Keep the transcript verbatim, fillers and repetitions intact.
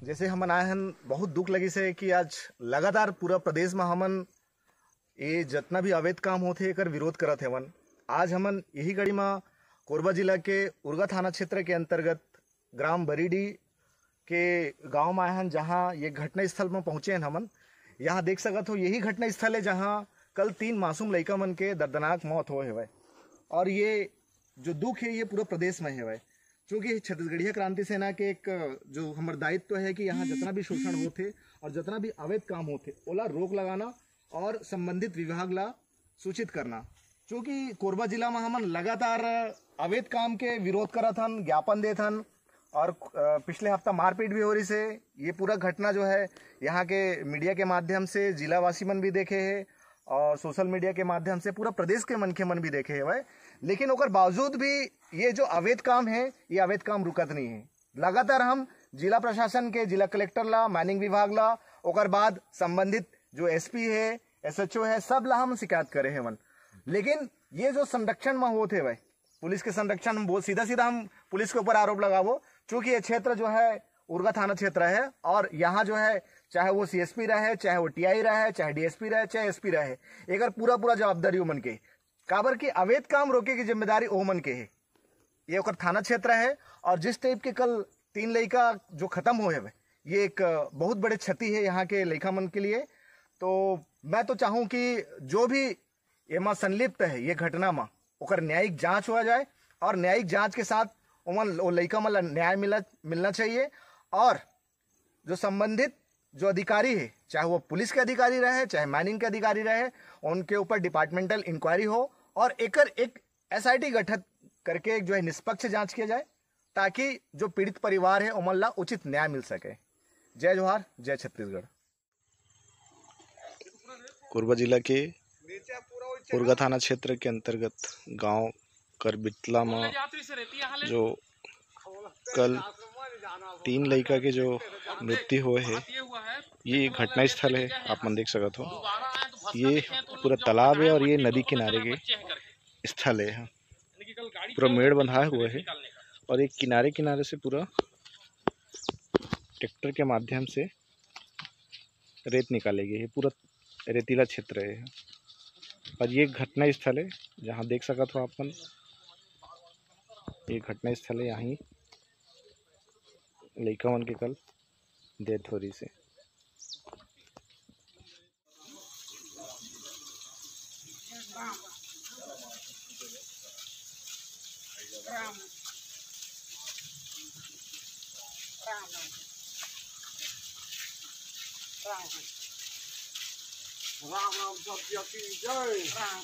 जैसे हमन आए हन, बहुत दुख लगिस हे कि आज लगातार पूरा प्रदेश म हमन ये जतना भी अवैध काम होथे, एकर विरोध करत हेवन। आज हमन यही कड़ी म कोरबा जिला के उरगा थाना क्षेत्र के अंतर्गत ग्राम बरीडी के गांव म आए हन, जहां ये घटना स्थल म पहुंचे हन हमन। यहां देख सकत हो, यही घटना स्थल है, जहां कल तीन मासूम लइका मन के दर्दनाक मौत होए हवय। और ये जो दुख है, ये पूरा प्रदेश में हवय, क्योंकि छत्तीसगढ़िया क्रांति सेना के एक जो हमर दायित्व है कि यहाँ जितना भी शोषण होथे और जितना भी अवैध काम होथे, ओला रोक लगाना और संबंधित विभाग ला सूचित करना। क्योंकि कोरबा जिला में हमन लगातार अवैध काम के विरोध करत हन, ज्ञापन देत हन और अ, पिछले हफ्ता मारपीट भी हो रही से। ये पूरा घटना जो है, यहाँ के मीडिया के माध्यम से जिलावासी मन भी देखे है और सोशल मीडिया के माध्यम से पूरा प्रदेश के मनखे मन भी देखे हवय। लेकिन ओकर बावजूद भी ये जो अवैध काम है, ये अवैध काम रुकत नहीं है। लगातार हम जिला प्रशासन के, जिला कलेक्टर ला, माइनिंग विभाग ला, ओकर बाद संबंधित जो एसपी है, एसएचओ है, सब ला हम शिकायत करे हेवन। लेकिन ये जो संरक्षण में होत हेवय, पुलिस के संरक्षण में, बहुत सीधा सीधा हम पुलिस के ऊपर आरोप लगाबो, क्योंकि ये क्षेत्र जो है उरगा थाना क्षेत्र है और यहाँ जो है, चाहे वो सीएसपी रहे, चाहे वो टीआई रहे, चाहे डीएसपी रहे, चाहे एसपी रहे, एकर पूरा पूरा जवाबदारी ओमन के। काबर कि अवैध काम रोके की जिम्मेदारी ओमन के है। ये ओकर थाना क्षेत्र है और जिस टाइप के कल तीन लइका जो खत्म होए हवे, ये एक बहुत बड़े क्षति है यहाँ के लइका मन के लिए। तो मैं तो चाहूँ कि जो भी एमा संलिप्त है ये घटना में, ओकर न्यायिक जांच हुआ जाए और न्यायिक जांच के साथ ओमन, ओ लइका मन ला न्याय मिला, मिलना चाहिए। और जो संबंधित जो अधिकारी है, चाहे वो पुलिस के अधिकारी रहे, चाहे माइनिंग के अधिकारी रहे, उनके ऊपर डिपार्टमेंटल इंक्वायरी हो और एकर एक एसआईटी गठित करके एक जो है निष्पक्ष जांच किया जाए, ताकि जो पीड़ित परिवार है ओमन ला उचित न्याय मिल सके। जय जोहार, जय छत्तीसगढ़। कोरबा जिला के उरगा थाना क्षेत्र के अंतर्गत गांव करबितला म जो कल तीन लइका के जो मृत्यु होए हे, ये घटना स्थल है, आप मन देख सकत हो। ये पूरा तालाब है और ये नदी किनारे के स्थल है। पूरा मेड़ बंधा हुआ है और एक किनारे किनारे से पूरा ट्रैक्टर के माध्यम से रेत निकाले गए है। पूरा रेतीला क्षेत्र है और ये घटना स्थल है, जहाँ देख सकत हो आप मन, ये घटना स्थल है। यहाँ लइका मन के कल डेथ हो रही से। राम राम राम राम राम राम सत्य की जय। राम